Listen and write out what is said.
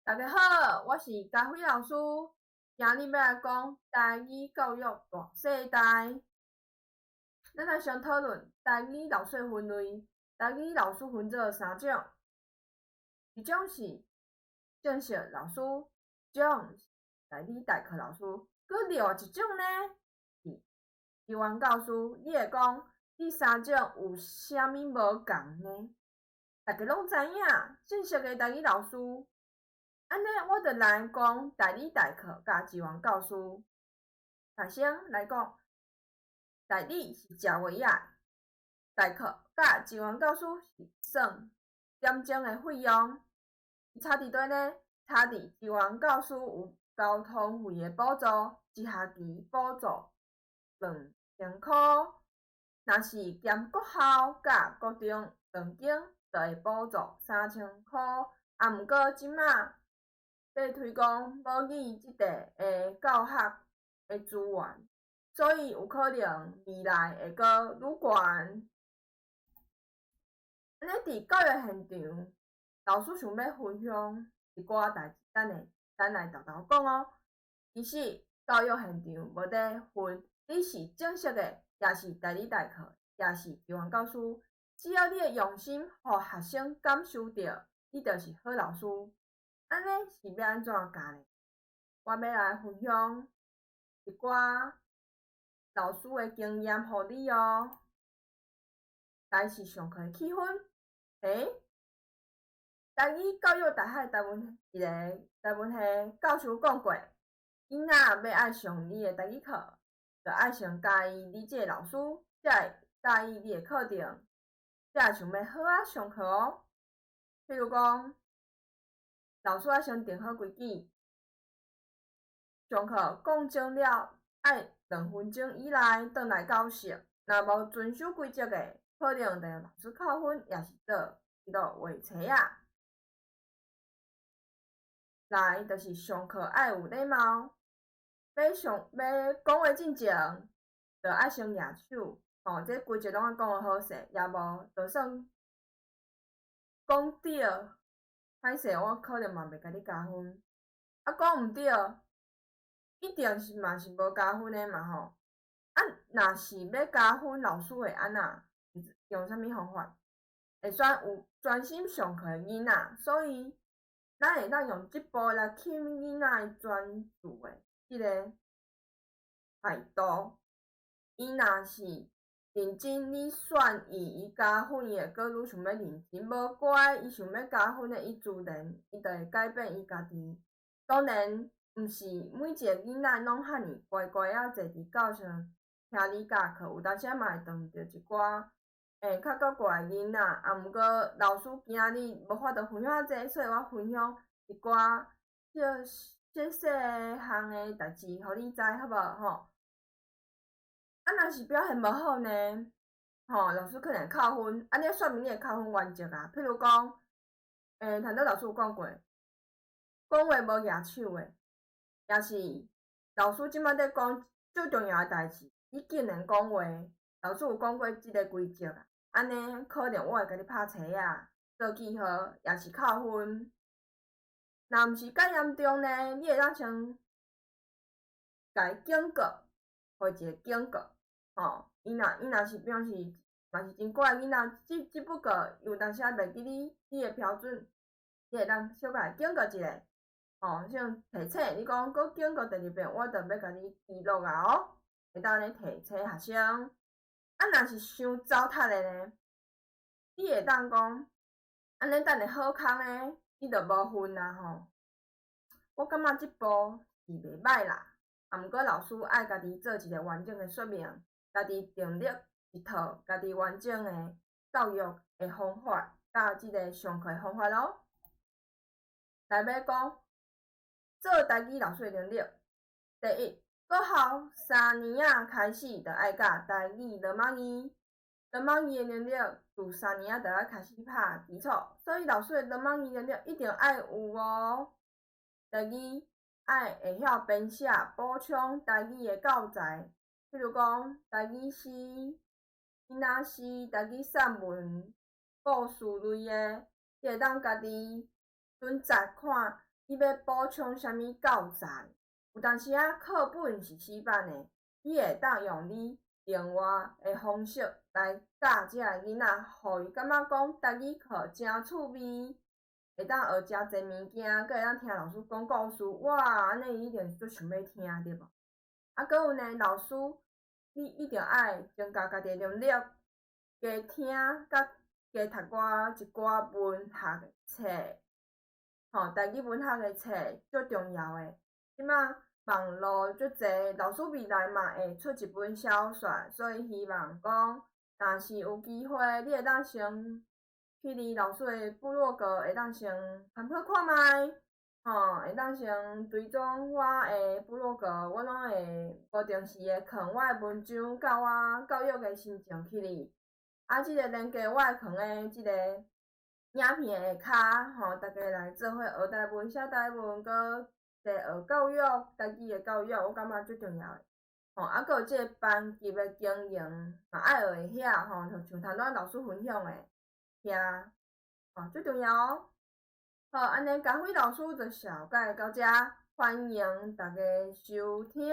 大家好，我是佳慧老師，今日欲來講台語教育大世代。咱來先討論台語老師的分類。台語老師分做三種，一種是正式老師，一種是代理代課老師，閣另外一種呢是支援教師。你會講，這三種有啥物無仝呢？大家攏知影，正式的台語老師。按呢，我就來講代理代課佮支援教師。首先來講，代理是食月仔，代課佮支援教師是算點鐘的費用。差佇佗呢？差佇支援教師有交通費的補助，一學期補助2000箍。若是兼國校佮國中兩間，就會補助3000箍。啊，毋過這馬欲推廣母語這塊的教學的資源，所以有可能未來會閣愈懸。按呢，佇教育現場，老師想欲分享一寡代誌，等下咱來沓沓講哦。其實教育現場無咧分，你是正式的，抑是代理代課，抑是支援教師，只要你的用心，予學生感受著，你就是好老師。按呢是欲按怎教呢？我欲來分享一寡老師的經驗予你哦。來是上課的氣氛。欸，台語教育大學台文一個台文系教授講過，囡仔欲愛上你的台語課，就愛先佮意你這个老師，才會佮意你的課程，才會想欲好仔上課哦。譬如講，老師愛先定好規矩，上課講鐘了，愛2分鐘以內轉來教室。若無遵守規則的，可能就予老師扣分，抑是做記錄畫冊仔。來，就是上課愛有禮貌，欲上欲講話進前，就愛先舉手，吼，這規則攏愛講予好勢，抑無就算講對，歹勢，我可能嘛袂共你加分。啊，講毋對，一定是嘛是無加分的嘛吼。啊，若是欲加分，老師會按怎？用啥物方法？會選有專心上課的囡仔，所以咱會當用這步來吸引囡仔的專注的這个態度。伊若是認真，你選伊，伊加分，伊會閣愈想欲認真；無乖，伊想欲加分的，伊自然伊就會改變伊家己。當然，毋是每一个囡仔攏遐爾乖乖仔坐佇教室聽你教課，有當時嘛會碰著一寡較古怪的囡仔。啊，毋過老師今仔日無法度分享遮濟，所以我分享一寡小細細項的代誌，予你知好無吼？啊，若是表現無好呢？吼，老師可能會扣分。啊，你愛說明你的扣分原則啊。譬如講，頭拄老師有講過，講話無舉手的，抑是老師這擺佇講最重要的代誌，你竟然講話，老師有講過這个規則啊。按呢，可能我會共你拍冊仔，做記號，抑是扣分。若毋是蓋嚴重呢，你會當先共伊警告，予伊一個警告。吼，伊若是平時嘛是真乖的囡仔，只不過有當時仔袂記你的標準，你會當小可警告一下，吼，像提醒你講，閣警告第二遍，我就欲共你記錄啊哦，會當按呢提醒學生。啊，若是傷糟蹋的呢，你會當講，按呢等下好康的，你就無份啊吼。我感覺這步是袂䆀啦，啊，毋過老師愛家己做一个完整的說明。家己訂立一套家己完整的教育的方法，佮這个上課的方法囉。來欲講做台語老師的能力。第一，國校三年仔開始就愛教台語羅馬字，羅馬字的能力自三年仔就愛開始拍基礎，所以老師的羅馬字能力一定愛有哦。第二，愛會曉編寫補充台語的教材。譬如講，台語詩、囡仔詩、台語散文、故事類的，你會當家己準則看。你欲補充啥物教材？有當時仔課本是死板的，你會當用你另外的方式來教這个囡仔，予伊感覺講台語課誠趣味，會當學誠濟物件，閣會當聽老師講故事，哇！按呢伊一定足想欲聽，對無？啊，閣有呢，老師，你一定愛增加家己的能力，加聽佮加讀寡一寡文學的冊，吼，台語文學的冊足重要的。這馬網路足濟，老師未來嘛會出一本小說，所以希望講，若是有機會，你會當先去你老師的部落格，會當先參考看覓，吼，會當先追蹤我的部落格，我攏會無定時的囥我的文章，佮我教育的心情去哩。啊，這个連結我會囥佇這个影片下跤，吼，大家來做伙學台文、寫台文，閣學教育，台語的教育，我感覺足重要的。吼，啊，閣有這个班級的經營嘛愛學會曉，吼，像頭拄老師分享的，遐，吼，足重要哦。好，按呢嘉輝老師就紹介到遮，歡迎大家收聽。